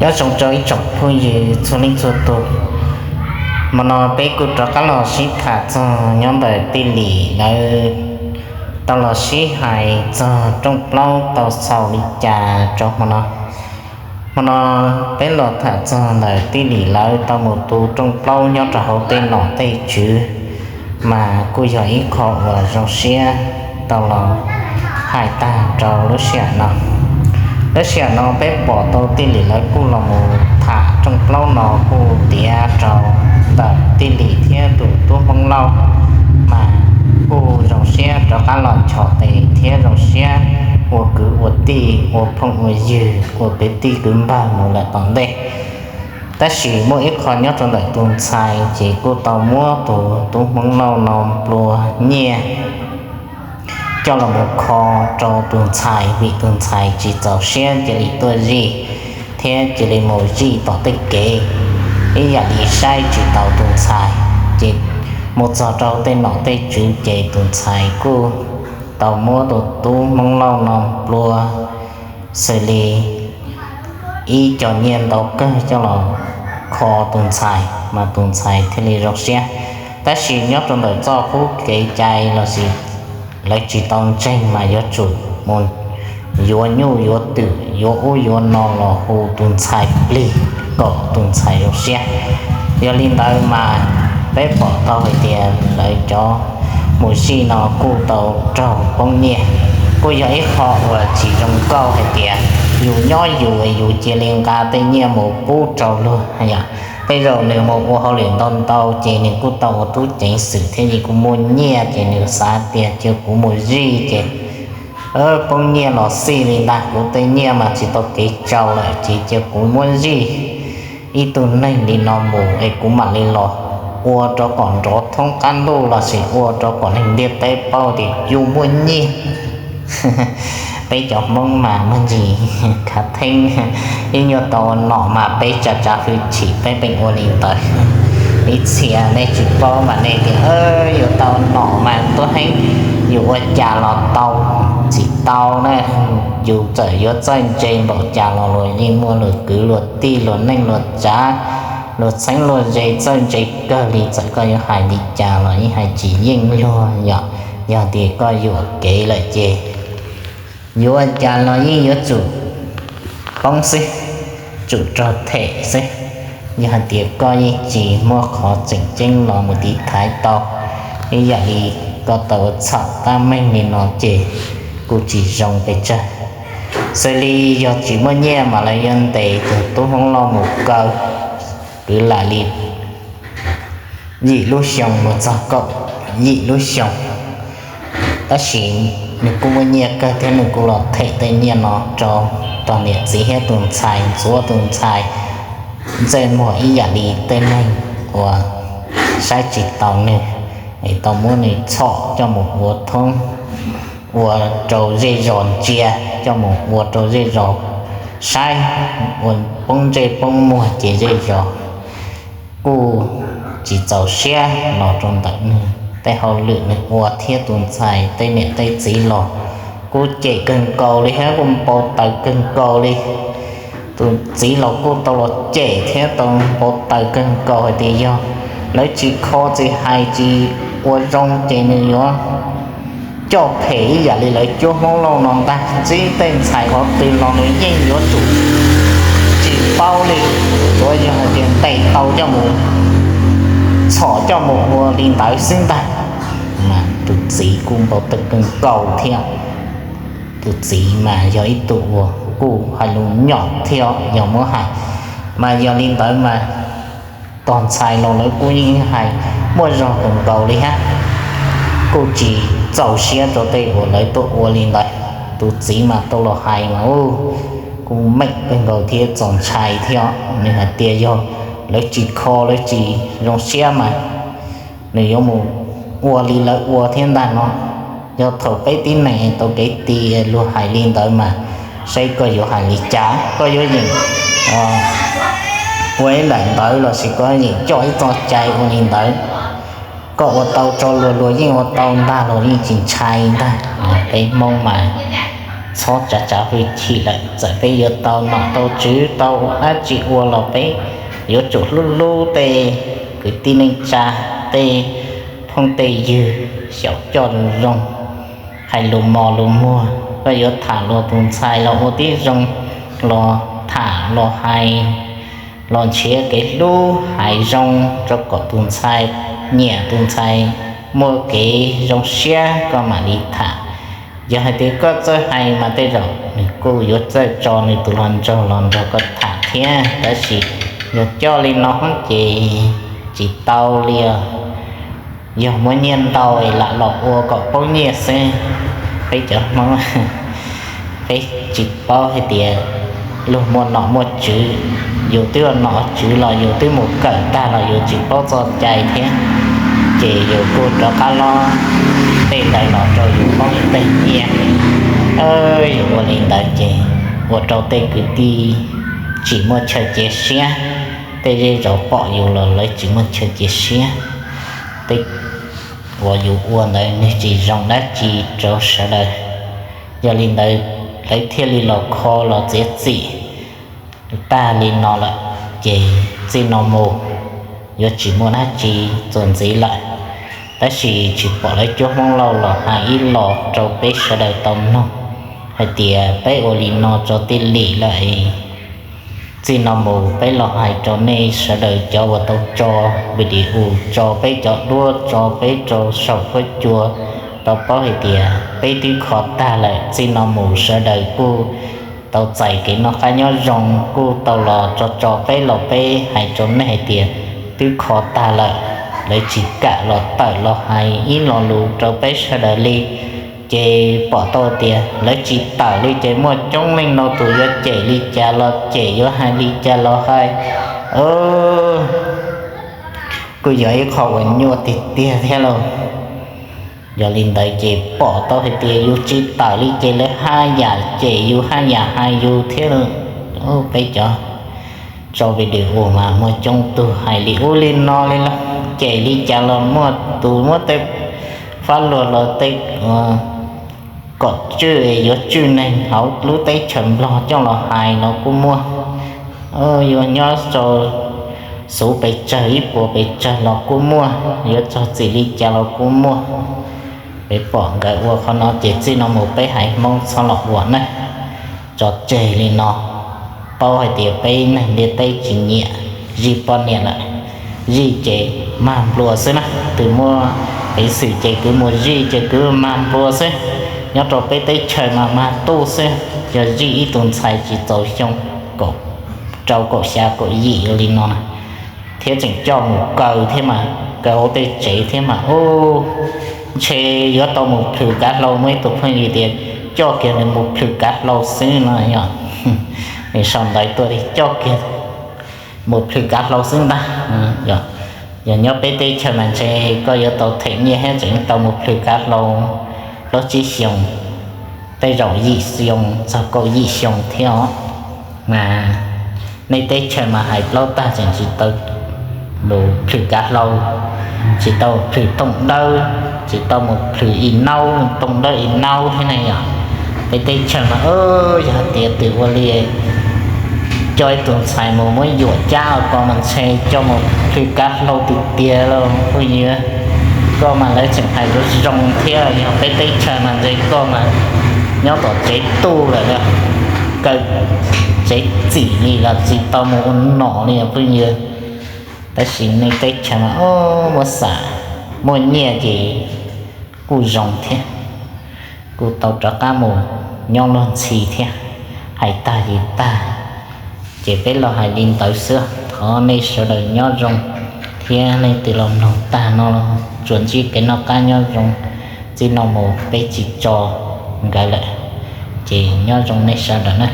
Nyob zoo rau ib tsoom phooj ywg txhua leej txhua tus, hmo no peb kuj rov qab los sib tham txog nyob ntawm Tij Lim lawv tau los sib hais txog rooj plaub tau xaus li cas rau hmo no. Hmo no peb los tham txog ntawm Tij Lim lawv tau mus tu rooj plaub nyob rau hauv tej nom tej tswv, mas kuj yog ib qho uas zoo siab tau los hais tag rau lub sij hawm no. Lub sij hawm no peb pom tau Tij Lim lawv kuj los mus tham rooj plaub no kuj tiav rau ntawm Tij Lim thiab tus tub Hmoob Lauj, mas kuj zoo siab rov qab los chom tes thiab zoo siab ua kwv ua tij ua phooj ua ywg ua kwv tij kwv npawg mus lawm tom ntej. Tab sis muaj ib qho nyob rau ntawm tus ntxhais ces kuj tau muab tus tub Hmoob Lauj no nplua nyiaj coj los mus kho rau tus ntxhais vim tus ntxhais tsis txaus siab cia li tuaj zij thiab cia li mus zij tom tej kev, ib yam li saib tsis taus tus ntxhais. Ces mus txog rau tej nom tej tswv ces tus ntxhais kuj tau muab tus tub Hmoob Lauj no nplua xws li ib co nyiaj ntau kawg coj los kho tus ntxhais mas tus ntxhais thiaj li zoo siab. Tab sis nyob rau ntawm txoj qub kev cai los sis lawv tsis tau ntseeg mas yuav tsum mus yuav nyuj yuav twm yuav ub yuav no los hu tus ntxhais plig kom tus ntxhais zoo siab. Yog li ntawd mas peb pom tau hais tias lawv cov mus zij no kuj tau raug poob nyiaj, kuj yog ib qho uas tsis zoo nkauj hais tias yus nyob yus yus cia li nqa tej nyiaj mus pub rau luag. Tej zaum nws mus ua hauj lwm ntau ntau ces nws kuj tau ua tub ceev xwm thiab ces kuj muaj nyiaj ces nws xav tias cia kuv mus zij ces poob nyiaj los xij li ntag, kuv tej nyiaj mas tsis tau kev tsau lawm ces cia kuv muab zij ib tug neeg li no mus es kuv mam li los ua rau kom nrov thoob qab ntuj los sis ua rau kom neeg ntiaj teb paub tias yus muaj nyiaj. Peb cov Hmoob mas muaj ntsis khav theeb, ib nyuag tau nom mas peb tsa tsav hwj chim peb pheej ua li ntawd. Ib txhia nej tsis paub mas nej tias yus tau nom mas tuab heeb, yus ua cas los tau, tsis tau na. Yus txawm yuav txawj ntse npaum cas los luag yeej muaj luag kwv luag tij luag neej luag tsav, luag txheeb luag ze txawj ntse kawg li, txawm koj yuav hais li cas los yeej hais tsis yeej luag yom. Yog tias koj yuam kev lawm ces yuav ua cas los yeej yuav tsum poob xwb, tsum raug them xwb. Yog hais tias koj yeej tsis muaj qhov tseem ceeb los mus tiv thaiv tau, ib yam li koj tau ua txhaum tab meeg li no ces kuj tsis zoo pes tsawg. Xws li yog tsis muaj nyiaj mas lawv yuav ntes tus tub Hmoob Lauj mus kaw kwv lam li yim lub xyoo mus txog kaum yim lub xyoo. Tab sis nws kuj muaj nyiaj kawg thiab nws kuj los them tej nyiaj no rau tus niam txiv thiab tus ntxhais, ntxuav tus ntxhais ntsej muag ib yam li tej neeg uas saib tsis taus nws, es tau muab nws txhom coj mus ua thoob, ua rau zej zos ntsia, coj mus ua rau zej zos saib, ua poob ntsej poob muag ces zej zos kuj tsis txaus siab los rau ntawm nws tej hauj lwm nws ua thiab tus ntxhais tej niam tej txiv los kuj cem kawg nkaus li thiab kuj npau taws kawg nkaus li. Tus txiv los kuj tau los cem thiab tau npau taws kawg nkaus hais tias yog lawv tsis kho tsis hais tsis ua zoo ces nws yuav coj phem ib yam li lawv cuab Hmoob Lauj no ntag. Ntsib tej ntxhais qhov twg los nws yeej yuav tsum tsis paub li, tsuav yog hais tias ntes tau coj mus txhom coj mus ua li ntawd xwb ntag. Mas tus txiv kuj npau taws kawg nkaus thiab, tus txiv mas yog ib tug uas kuj hais lus nyom thiab yog muab hais, mas yog li ntawd mas tus ntxhais los lawv kuj yeej hais muaj zog kawg nkaus li hab, kuj tsis txaus siab rau tej uas lawv tuaj ua li ntawd. Tus txiv mas tau los hais mas kuj meej kawg nkaus thiab txaus ntshai thiab. Nws hais tias yog lawv tsis kho lawv tsis zoo siab mas nws yuav mus ua li lawv ua thiab ntag no. Yog thaum peb tib neeg tau kev ti luag hais li ntawd mas saib koj yuav hais li cas, koj yuav yeem ua ib daim ntawv los sis koj yeem coj ib txoj cai ua li ntawd. Koj ua tau rau luag luag yeej ua tau ntag, luag yeej tsis ntshai ntag. Peb Hmoob mas txhob tsav tsav hwj chim lawm. Txawm peb yuav tau nom tau tswv tau dab tsi ua los peb yuav tsum hlub hlub tej kwv tij neej tsa, tej phooj tej ywg, xyaum coj zoo zoo, hais lus mos lus muag. Koj yuav tham luag tus ntxhais los ua tib zoo, los tham los hais, los nrhiav kev hlub hais zoo rau kom tus ntxhais nyiam, tus ntxhais muaj kev zoo siab koj mam li tham. Yog hais tias koj txawj hais mas tej zaum nws kuj yuav txawj tso nws tus hluas nraug los nrog koj tham thiab, tab sis yog coj li no ces tsis tau li os. Yog muaj nyiaj ntau es lam los ua kom poob nyiaj xwb. Peb cov Hmoob, peb tsis paub hais tias luag muaj nom muaj tswv, yus twb ua nom tswv los yus twb mus kawm tag los yus tsis paub txoj cai thiab, ces yus kuj rov qab lob tej ntawd los rau yus poob tej nyiaj. Yus ua li ntawd ces ua rau tej kwv tij tsis muaj chaw cia siab, tej zej zos pom yus los lawv tsis muaj chaw cia siab. Tej uas yus ua ntawd nws tsis zoo dab tsi rau sawv daws. Yog li ntawd lawv thiaj li los kho los txiav txim tag li no lawm, ces txij no mus yuav tsis muaj dab tsi txuas ntxiv lawm. Tab sis tsis pom lawv cuab Hmoob Lauj los hais ib los rau peb sawv daws tau mloog hais tias peb ua li no tso tij lim lawm. Txij no mus peb los hais rau nej sawv daws cov uas tau tso video, tso peb cov duab, tso peb rau saum huab cua, tau paub hais tias peb twb kho tag lawm. Txij no mus sawv daws kuj tau txais kev noj qab nyob zoo, kuj tau los tso tso peb los peb hais rau nej hais tias twb kho tag lawm. Lawv tsis kam los tawm los hais ib lo lus rau peb sawv daws li. Ces pom tau tias lawv tsis tawm li ces muaj coob leej no tus yuav cem li cas los cem, yuav hais li cas los hais. Kuj yog ib qho uas nyuaj tiag tiag thiab lauj. Yog li ntawd ces pom tau hais tias yus tsis tawm li ces lawv haj yam cem yus haj yam hais yus thiab. Peb cov tso video mas muaj coob tug hais li ub li no li lauj, cem li cas los muaj, tus muab tej fab luag los tej kom tswj yuav tswj neeg hauv lub teb chaws Nplog coj los hais los kuj muaj. Yuav nyob rau xub pes tsawg ib puas pes tsawg los kuj muaj, yuav txog txim li cas los kuj muaj. Peb pom nkawd ua qhov no ces txij no mus peb haiv Hmoob txhob los ua na. Tso tseg li no, paub hais tias peb neeg ntiaj teb tsis nyiam zij poj niam lawm. Zij ces mag nplua xwb na, tus muaj peev xwm ces kwv mus zij ces kwv mag nplua xwb. Nyob rau peb teb chaws mas mag tuj xwb, yog zij ib tug ntxhais tsis txaus xyoo, kaum rau kaum xya kaum yim ua li no na, thiab tseem coj mus kaw thiab mas, kaw hauv tej tsev thiab mas, u, ntshe yuav tau mus plhws kav hlau. Muaj ib tug phooj ywg tias coj kiag nws mus plhws kav hlau xwb no yog, nws sau ntawv tuaj li coj kiag mus plhws kav hlau xwb ntag. Yog nyob peb teb chaws mas ntshe koj yuav tau them nyiaj thiab tseem tau mus plhws kav hlau plaub tsib xyoos, tej zaum yim xyoo txog kaum yim xyoo thiab os. Mas nej teb chaws mas hais plaub tag tseem tsis tau mus plhws kav hlau, tsis tau plhws tooj dawb, tsis tau mus plhws i naub, tooj dawb i naub thiab ne yom. Peb teb chaws mas yog tias tus ua li coj ib tug ntxhais mus muab yuam cab ko mas ntshe coj mus plhws kav hlau tiag tiag lauj phooj ywg. Koj mas lawv tseem hais zoo zoo thiab, yog peb teb chaws mas ntshe koj mas nyob tom tsev tu lawm, kaw tsev txim li los tsis tau mus ua nom li phooj ywg. Tab sis nej teb chaws mas muab xam, muaj nyiaj ces kuj zoo thiab, kuj tau rov qab mus nyob luag ntxhi thiab. Hais tag ces tag, ces peb los hais li ntawd xwb. Thov nej sawv daws nyob zoo, thiab leej twg los mloog tag no tsuas ntsib kev noj qab nyob zoo. Txij no mus peb tsis tso nkawd lawm, ces nyob zoo nej sawv daws na.